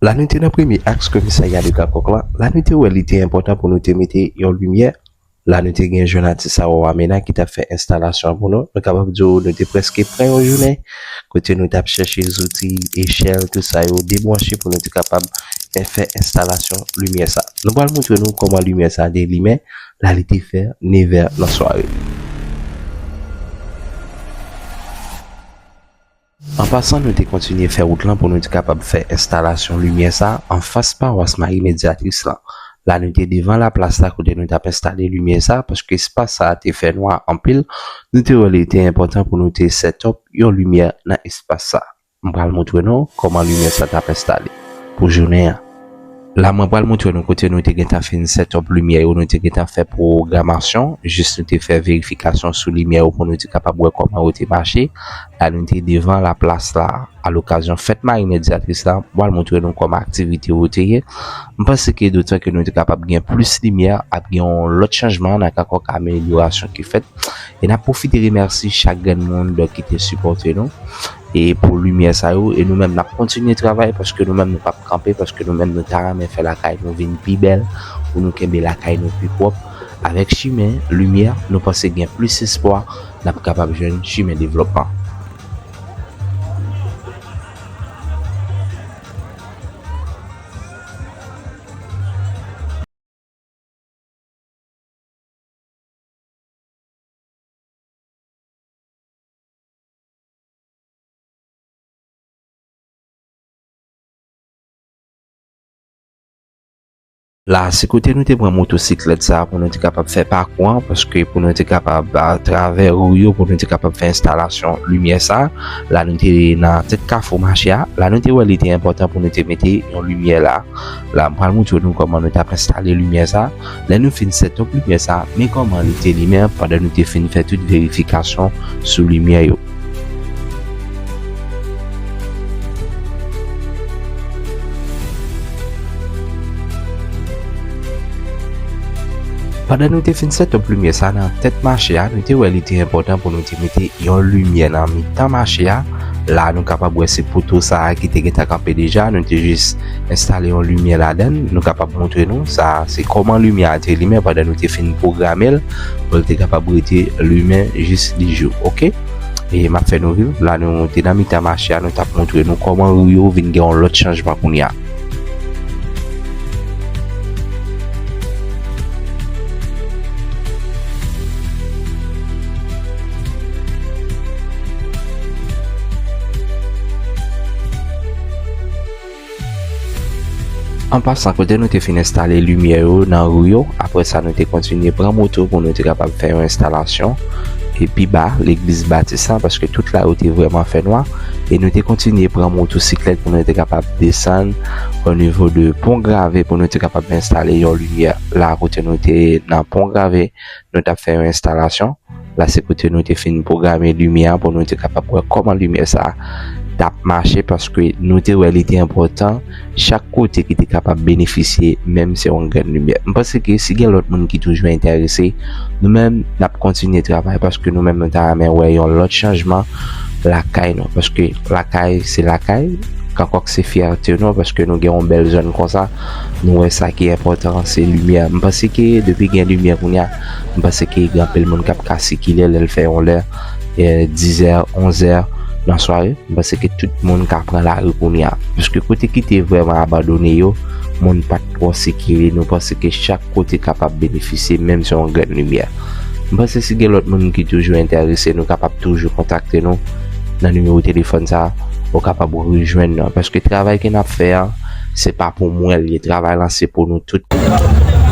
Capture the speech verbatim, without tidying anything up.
La nou te nan premye aks komisarya de Kakòk la. La nou te wè li te enpòtan pou nou te mete yon limyè. La nou te gen jèn atis Aurore Amena ki t ap fè enstalasyon an pou nou. Nou kapab di w nou te prèske pran yon jounen kote nou t ap chèche zouti, echèl, tout sa yo debranche pou nou te kapab, eh, fè enstalasyon limyè sa. Nou pral montre nou kòman limyè sa te limen. La li te fè nevè nan sware. An pasan, nou te kontinye fè wout lan pou nou te kapab fè enstalasyon limyè sa anfas pawas Mari Medyatris lan. La nou te devan laplas la kote nou t ap enstale limyè sa, paske espas sa a te fè nwa anpil. Nou te wè li te enpòtan pou nou te set up yon limyè nan espas sa. M pral montre nou kòman limyè sa t ap enstale pou jounen an. La mwen pral montre nou kote nou te gentan fin set up limyè yo, nou te gentan fè pwogramasyon, jis nou te fè verifikasyon sou limyè yo pou nou te kapab wè kòman yo te mache. La nou te devan laplas la, alokazyon fèt Mari Medyatris la, m pral montre nou kòman aktivite yo te ye. M panse ke dotan ke nou te kapab gen plis limyè, ap gen yon lòt chanjman nan Kakòk, amelyorasyon ki fèt. E n ap pwofite remèsye chak grenn moun, donk, ki te sipòte nou e pou limyè sa yo. E nou menm, n ap kontinye travay, paske nou menm, nou p ap kanpe, paske nou menm, nou ta renmen fè lakay nou vin pi bèl, pou nou kenbe lakay nou pi pwòp. Avèk chimen limyè, nou panse gen plis espwa, n ap kapab jwenn chimen devlòpman. La, se kote nou te pran motosiklèt sa a pou nou te kapab fè pakou an, paske pou nou te kapab, atravè ri yo, pou nou te kapab fè enstalasyon limyè sa a. La, nou te nan tèt kafou mache a. La, nou te wè li te enpòtan pou nou te mete yon limyè la. La, m pral montre nou kòman nou t ap enstale limyè sa. Lè nou fin set up limyè sa, men kòman li te limen pandan nou te fin fè tout verifikasyon sou limyè yo. Pandan nou te fin set up limyè sa nan tèt mache a, nou te wè li te enpòtan pou nou te mete yon limyè nan mitan mache a. La, nou kapab wè se poto sa a ki te gentan kanpe deja. Nou te jis enstale yon limyè ladan l. Nou kapab montre nou sa, se kòman limyè a te limen pandan nou te fin pwograme l pou l te kapab rete limen jis li jou. Oke? E m ap fè nou viv. La, nou te nan mitan mache a, nou t ap montre nou kòman ri yo vin gen yon lòt chanjman kounye a. An pasan, kote nou te fin enstale limyè yo nan ri yo, apre sa, nou te kontinye pran moto pou nou te kapab fè yon enstalasyon, e pi ba, legliz Batis lan, paske tout la yo te vrèman fè nwa, e nou te kontinye pran motosiklèt pou nou te kapab desann o nivo de pon grave pou nou te kapab enstale yon limyè la kote nou te nan pon grave, nou t ap fè yon enstalasyon. La, se kote nou te fin pwograme limyè an pou nou te kapab wè kòman limyè sa a t ap mache, paske nou te wè li te enpòtan chak kote ki te kapab benefisye, menm se yon grenn limyè. M panse ke si gen lòt moun ki toujou enterese, nou menm, n ap kontinye travay, paske nou menm, nou ta renmen wè yon lòt chanjman lakay nou, paske lakay, se lakay, Kakòk se fyète nou, paske nou gen yon bèl zòn konsa. Nou wè sa ki enpòtan, se limyè. M panse ke depi gen limyè kounye a, m panse ke gen anpil moun k ap ka sikile lè l fè yon lè, eh, dizè, onzè nan sware. M panse ke tout moun ka pran lari kounye a. Paske kote ki te vrèman abandone yo, moun pa t twò sikile. Nou panse ke chak kote kapab benefisye, menm se yon grenn limyè. M panse si gen lòt moun ki toujou enterese, nou kapab toujou kontakte nou nan nimewo telefòn sa a, ou kapab rejwenn nou. Paske travay ke n ap fè a, se pa pou mwen l ye. Travay lan se pou nou tout.